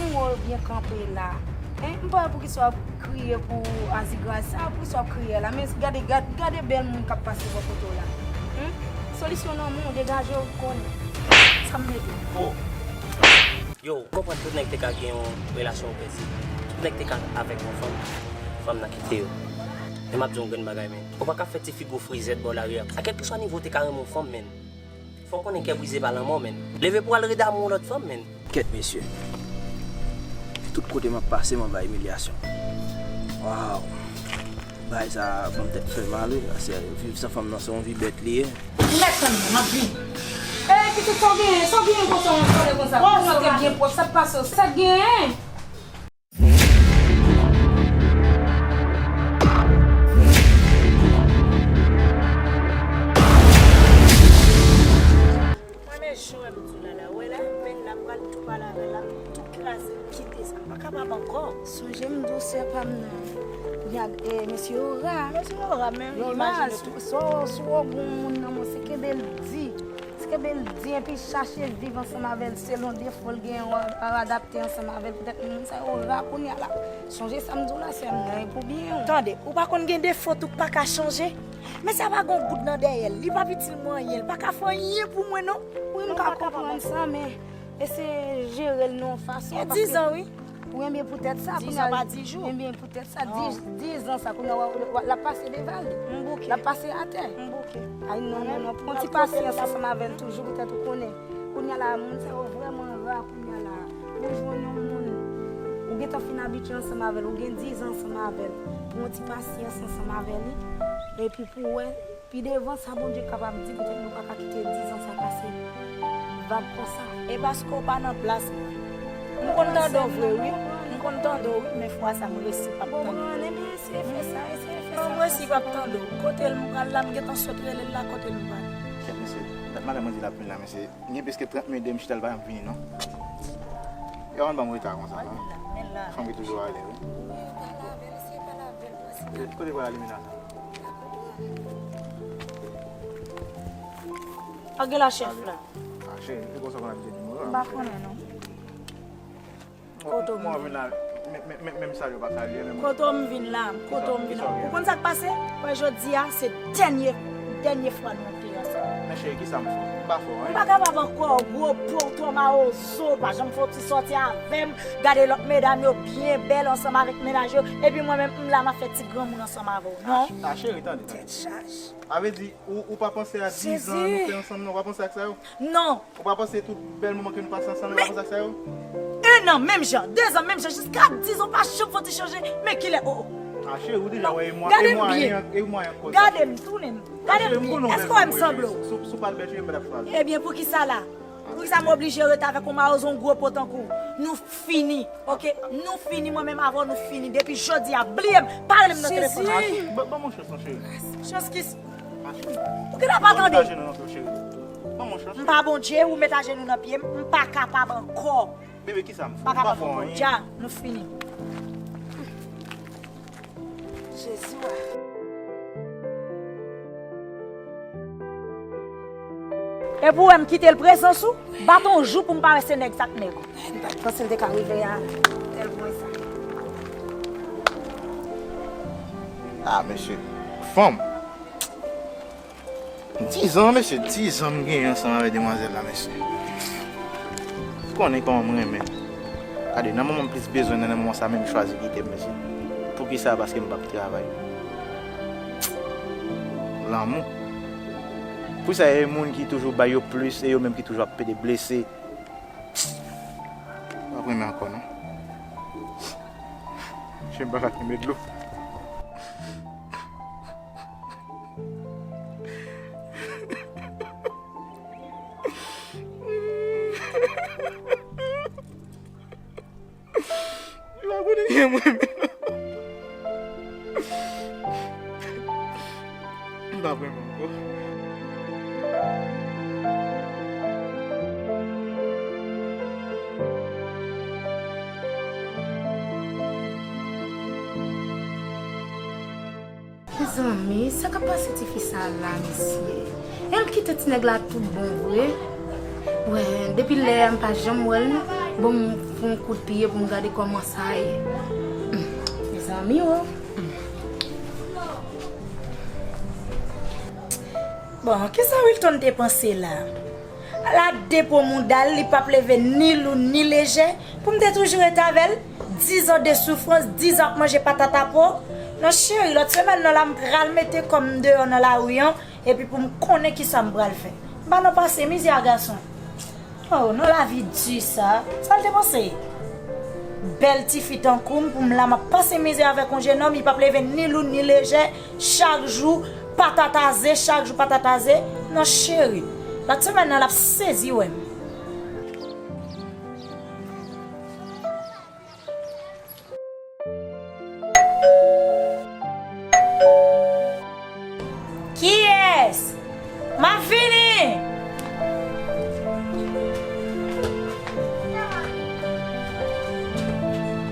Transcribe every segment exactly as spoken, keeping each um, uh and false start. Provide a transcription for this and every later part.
Ou byen kanpe la. Hein? M pa wè poukisa w ap kriye pou Azigras sa, poukisa w ap kriye la. Men gade, gade, gade bèl moun k ap pase bò kote w la. Hein? Solisyon nan men w, degaje w, konnen. Sa m mete. Oh. Yo, m konprann tout nèg te ka gen yon relasyon opresi. Tout nèg te ka avèk yon fanm, fanm nan kite yo. Men m ap di yon grenn bagay, men. Ou pa ka fè ti figi w frizèt bò lari a. A kèlkeswa nivo w te ka renmen yon fanm, men. Fò w konnen kè brize pa lanmò, men. Leve pou w al rede amou yon lòt fanm, men. Kèt, mesye. Tout kote m ap pase, m anba imilyasyon. Waw. Bagay sa a ban m tèt fè mal, wi. Paske viv san fanm nan, se yon vi bèt li ye. Ou mèt tann mwen, m ap vini. Ey, pitit, sa w genyen? Sa w genyen konsa, w ap pale konsa? Ou nan tèt byen pwòp, sa k pase w? Sa k genyen? Mwen, men jan w wè m di w la, la, ou wè la, men la, m pral tou pale avè l la, m tou kraze l, m kite sa, m pa kapab ankò. Sonje m di w sè pa m nan, y a, e, mesye yo ra. Mesye yo ra, men imajine tou. Si w, si w gon moun nan men w, se kenbe l di. Se kenbe l di epi chache viv ansanm avè l selon defo l genyen, w a, w a adapte ansanm avè l. Poutèt moun sa yo ra kounye a la. Sonje sa m di w la, sè m nan, e pou byen w. Tande, ou pa konn gen defo tou k pa ka chanje? Men sa pa gon goud nan dèyè l, li p ap itil mwen anyen, li pa ka fè anyen pou mwen non. Wi, m ka konprann sa, men eseye jere l nan yon fason. Gen dizan, wi. Wi, enben poutèt sa, kounye a, enben poutèt sa, dizan sa, kounye a, w, w, l ap pase devan li. M bouke. L ap pase atè. M bouke. Ay, non, non, non, pran ti pasyans ansanm avè l toujou, poutèt ou konnen. Kounye a la, moun sa yo vrèman ra, kounye a la. Ou jwenn yon moun, ou gentan fin abitye ansanm avè l, ou gen dizan ansanm avè l. Pran ti pasyans ansanm avè li, epi pou w wè, pi devan sa Bondye kapab di, poutèt nou pa ka kite dizan sa pase vag konsa. E paske w pa nan plas mwen. M konn tande w vre, wi. M konn tande w, wi, men fwa sa m resi p ap tande w. Konprann, enben eseye fè sa, eseye fè sa. Non, m resi p ap tande w. Kote l m pral la, m gentan sot rele l la, kote l m pral. Kèt mesye, dat madanm mwen di l ap vin la, mesye. Gen plis ke trant minit depi m chita, l pa janm vini non. Yo, ann ban m reta konsa non. Fanm ki toujou ale wi. Kote pral ale menaj la? Pa gen la chèf la. Ah, cheri, se konsa konn abitye di mwen. M pa konnen non. Kote w m vin la, menm salye w pa salye menm. Kote w m vin la, kote w m vin la. Ou konn sa k pase? Wè jodi a, se dènye, dènye fwa nou te ansanm. Men cheri, kisa m fè w? M pa fè w anyen. M pa kapab ankò, gwo po w twò mawozo, pa janm fè yon ti sòti avè m. Gade lòt medam yo byen bèl ansanm avèk mennaj yo. Epi mwen menm, m la m ap fè ti granmoun ansanm avè w. Non. Ah, cheri, tande, tande. Tèt chaje. A vle di, ou, ou pa panse a dizan nou fè ansanm non, ou pa panse ak sa yo? Non. Ou pa panse tout bèl moman ke nou pase ansanm, ou pa panse ak sa yo? En an, menm jan, dezan, menm jan, jiska dizan, ou pa janm fè yon ti chanje. Men kilè, oh, oh. Ah, cheri, ou deja wè e mwayen, e mwayen koz la. Gade m, tounen m. Gade m byen. Èske w wè m sanble w? Si w pa t bèl, cheri, m pa t ap chwazi. Ebyen, poukisa la? Poukisa m oblije rete avèk yon mawozo, yon gwo po tankou w? Nou fini, oke? Nou fini, mwen menm avè w, nou fini. Depi jodi a, bliye m, pa rele m nan telefòn non. Ban, ban m yon chans non, cheri. Chans ki s-, ou gentan pa tande. Ban m yon chans, cheri. M pa Bondye, ou met ajenou nan pye m, m pa kapab ankò. Bebe, kisa m fè? Pa kapab ankò. Dja, nou fini. Jezi, wa. Epi w wè m kite l prezans ou, bat on jou pou m pa wè se nèg sa k nèg ou. M pa t panse l te ka rive a tèl pwen sa. Ah, mesye. Fanm. Dizan, mesye, dizan m genyen ansanm avèk demwazèl la, mesye. Ou konnen kòman m renmen l. Gade, nan moman m plis bezwen l, nan moman sa menm, li chwazi kite m, mesye. Poukisa? Paske m p ap travay. Lanmou. Poukisa e moun ki toujou bay yo plis, e yo menm ki toujou ap pede blese? M p ap renmen ankò, non. Chen pa ka kenbe dlo. Li pa konnen kiyès mwen menm. M pa vrèman ankò. Mezanmi, sa k ap pase tifi sa la, mesye? E l kite ti nèg la tout bon vre? Wè, depi lè a m pa janm wè l non. Bon, m fè yon kout pye pou m gade kòman sa ye. Mezanmi o. Bon, kisa Wilton te panse la? L ap depo mouda l, li p ap leve ni lou ni lejè, pou m te toujou rete avè l. Dizan de soufrans, dizan ap manje patat a po. Non cheri, lòt semèn nan la, m pral mete kò m deyò nan lari an, epi pou m konnen kisa m pral fè. M pa nan pase mizè a gason. Oh, non, lavi di sa. Sa l te panse? Bèl tifi tankou m, pou m la, m ap pase mizè avèk yon jennonm, li p ap leve ni lou ni lejè, chak jou patat a ze, chak jou patat a ze. Non, cheri. Lòt semèn nan, l ap sezi wè m. Kiyès? M ap vini!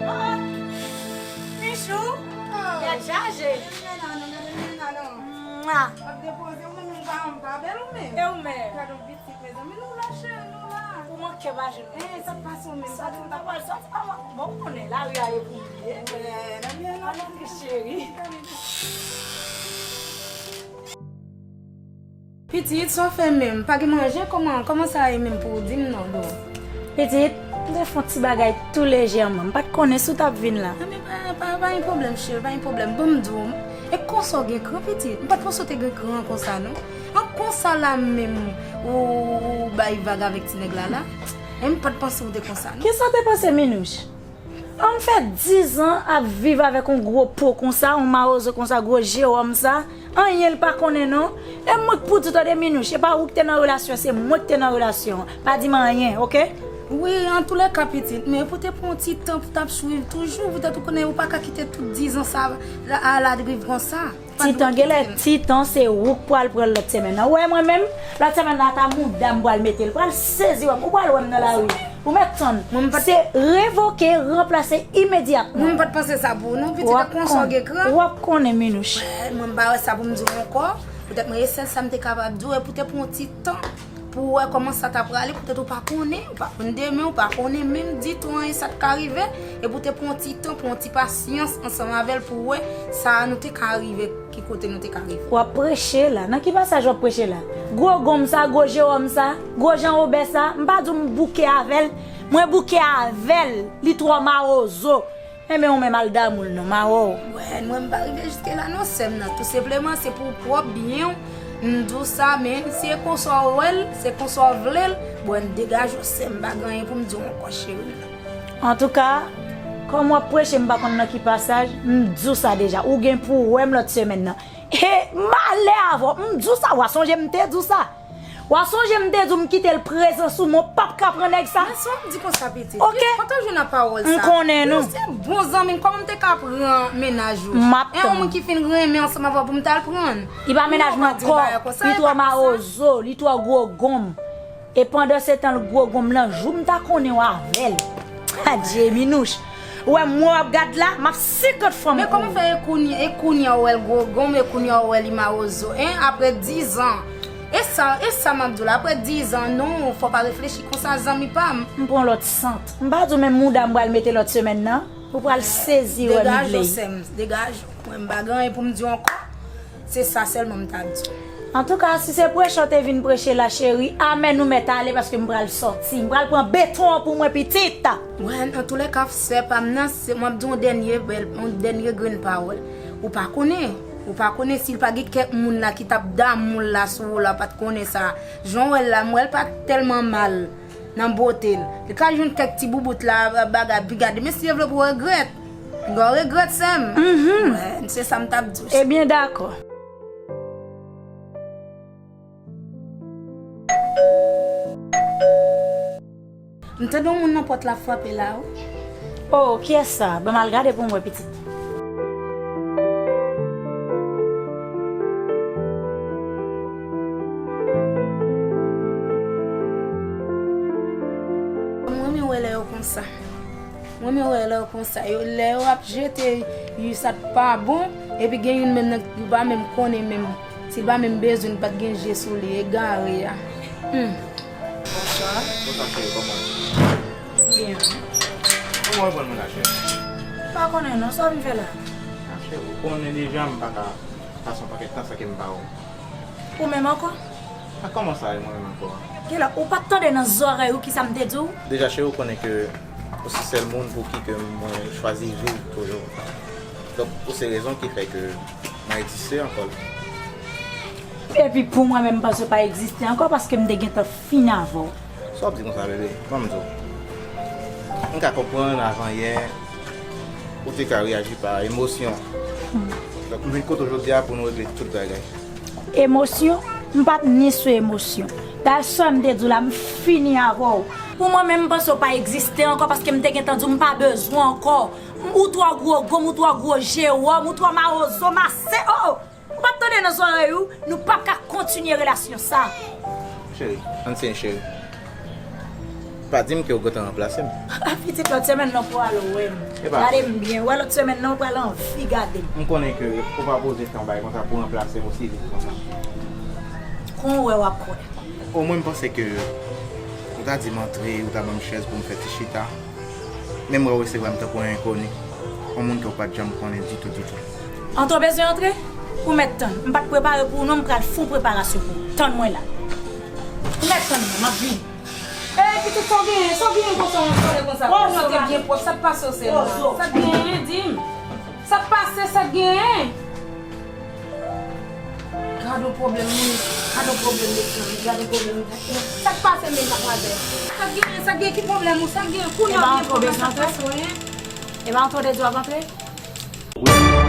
Oh, Michou, tèt chaje. Mwa. Ap depoze mwen, men pa, pa bèl ou menm? E ou menm? Gade yon pitit, mezanmi, nou la, cheri, nou la. Ou manke pa jwenn mwen. Eh, sa k pase ou menm? Sòti, m ta pral sòti, pa mwen. Bon, ou konnen, lari a ye pou m ye. Eh, nan byen, nan byen. Cheri. Pitit, sa w fè menm? Pa gen manje? Kòman, kòman sa ye menm pou w di m non, do? Pitit, m te fè yon ti bagay tou lejèman. M pa t konnen si w t ap vin la. Anben, pa, pa, pa gen pwoblèm, cheri, pa gen pwoblèm. Ban m di w, e konsa w gen kran, pitit? M pa t panse w te gen kran konsa, non. An konsa la menm, ou, ou bay vag avèk ti nèg la, la? E m pa t panse w te konsa, non. Kisa w te panse, Minouch? An m fè dizan ap viv avèk yon gwo po konsa, yon mawozo konsa, gwo jewòm sa. Anyen l pa konnen non. E mwen k pou di w tande Minouch, e pa ou k te nan relasyon, se mwen k te nan relasyon an. Pa di m anyen, oke? Wi, antoulèka pitit, men pou te pran yon ti tan pou t ap swiv toujou, poutèt ou konnen ou pa ka kite tout dizan sa a, a ladriv konsa. Ti tan, genlè ti tan se ou k pral pran l lòt semèn nan. Ou wè mwen menm, lòt semèn nan ata mouda m pral mete l, pral sezi wè m, ou pral wè m nan lari. Ou mèt tann. Mwen m pa t Se revoke, ranplase imedyatman. Mwen m pa t panse sa pou ou non, pitit, e konsa w gen kran. W ap konnen, Minouch. Wè, mwen m pa wè sa pou m di w ankò. Poutèt mwen, e sèl sa m te kapab di w, e pou te pran yon ti tan pou w wè kòman sa ta prale, poutèt ou pa konnen, ou pa konn demen, ou pa konnen menm ditou anyen sa t ka rive, e pou te pran yon ti tan, pran yon ti pasyans ansanm avè l pou w wè sa nou te ka rive. Ki kote nou te ka rive? W ap preche la. Nan ki pasaj w ap preche la? Gwo gonm sa, gwo jewòm sa, gwo jan wobè sa, m pa di w m bouke avè l. Mwen bouke avè l. Li twò mawozo. Enben, ou menm al damou l non, m a wè w. Wè, mwen m pa rive jiske la non, sè m nan. Tou senpleman, se pou pwòp byen w. M di w sa, men si e konsa w wè l, se konsa w vle l, bon, degaje w, sè m, m pa gen anyen pou m di w ankò, cheri m nan. Antouka, kòm w ap preche, m pa konn nan ki pasaj, m di w sa deja, ou gen pou w wè m lòt semèn nan. He, malè avè w, m di w sa, w a sonje m te di w sa. W a sonje m te di w m kite l prezans ou, men w p ap ka pran nèg sa. Men sa w ap di konsa, pitit? Oke. Kote w jwenn nan pawòl sa? M konnen nou. Ou se bon zanmi m, kòman m te ka pran mennaj ou? M ap tann. E yon moun ki fin renmen ansanm avè w pou m t al pran l? Li pa mennaj mwen ankò. Li twò mawozo, li twò gwo gonm. E pandan se tan l gwo gonm lan, jou m ta konnen w avè l. Adje, Minouch. Ou wè mwen w ap gad la, m ap senkant fanm pou ou. Men kòman fè e kounye, e kounye a w wè l gwo gonm, e kounye a w wè li mawozo, en? Apre dizan. E sa, e sa m ap di w la, apre dizan, non, fò w pa reflechi konsa, zanmi pa m. M pran lòt sant. M pa di w menm mouda m pral mete lòt semèn nan, ou pral sezi wè Midley. Degaje w, sè m, degaje w. Mwen, m pa gen anyen pou m di w ankò. Se sa sèlman m t ap di w. Antouka, si se preche w te vin preche la, cheri, amèn, ou mèt ale paske m pral sòti. M pral pran beton an pou mwen, pitit. Wè, antoulèka, sè pa m nan, se, m ap di w yon dènye bèl, yon dènye grenn pawòl. Ou pa konnen, ou pa konnen si l pa gen kèk moun la ki t ap damou l la sou ou la, w pa t konnen sa. Jan w wè l la, m wè l pa tèlman mal nan bote l. Li ka jwenn kèk ti boubout la, bagay, pi gade, men si Dye vle pou w regrèt. Piga w regrèt, sè m. Mhm. Wè, se sa m t ap di w. Ebyen, dakò. M tande yon moun nan pòt la frape la, wi. Oh, kiyès sa? Ban m al gade pou m wè, pitit. M renmen wè lè yo konsa. M renmen wè lè yo konsa. Yo, lè yo ap jete yu sa k pa bon, epi gen youn menm nan, yo pa menm konnen menm. Si l pa menm bezwen, li pa t gen je sou li, egare a. Hmm. Bonswa. Bonswa, cheri, kòman w ye? Kòman w reponn mwen la, cheri? M pa konnen non, sa w vin fè la? Ah, cheri, ou konnen deja m pa ka pase yon pakèt tan san ke m pa wè w. Ou menm ankò? A kòman sa, e mwen menm ankò? Genlè, ou pa t tande nan zòrèy ou kisa m te di w? Deja, cheri, ou konnen ke ou se sèl moun pou ki ke mwen chwazi viv toujou. Donk, ou se rezon ki fè ke mwen egziste ankò. Epi pou mwen menm, m panse w pa egziste ankò paske m te gentan fini avè w. Sa w ap di konsa, bebe? Ban m di w. M ka konprann avan yè, ou te ka reyaji pa emosyon. Donk, m vin kote w jodi a pou nou regle tout bagay. Emosyon? M pa t ni sou emosyon. Dayè, sa m te di w la, m fini avè w. Pou mwen menm, m panse w pa egziste ankò paske m te gentan di w m pa bezwen w ankò. Ou twò gwo gonm, ou twò gwo jewòm, ou twò mawozo, mase, oh, oh! Ou pa t tande nan zòrèy ou, nou p ap ka kontinye relasyon sa. Cheri, ann se cheri. Pa di m ke w gentan ranplase m. Pitit, lòt semèn nan pou w al wè m. Gade m byen, wè lòt semèn nan ou pral anvi gade m. M konnen ke ou pa poze fè yon bagay konsa pou ranplase m osi vit konsa. Kon w wè w ap kwè. Omwen m panse ke ou ta di m antre, ou ta ban m chèz pou m fè ti chita. Men m wè w resevwa m tankou yon enkoni, yon moun ke w pa t janm konnen ditou, ditou. Anto bezwen antre? Ou mèt tann. M pa t prepare pou ou non, m pral fè yon preparasyon pou ou. Tann mwen la. Ou mèt tann mwen, m ap vini. Ey, pitit, sa w genyen? Sa w genyen konsa w ap pale konsa? Kòman w te byen pwòp? Sa k pase w sèlman? Sa k genyen? Di m. Sa k pase? Sa k genyen? Gad yon pwoblèm, moun. Gad yon pwoblèm, mesye. Gad yon pwoblèm. Sa k pase menm, madmwazèl? Sa k genyen? Sa k genyen? Ki pwoblèm ou? Sa k genyen? Kounye a w gen pwoblèm, sa k pase w, en? E pa antre w te di w ap antre?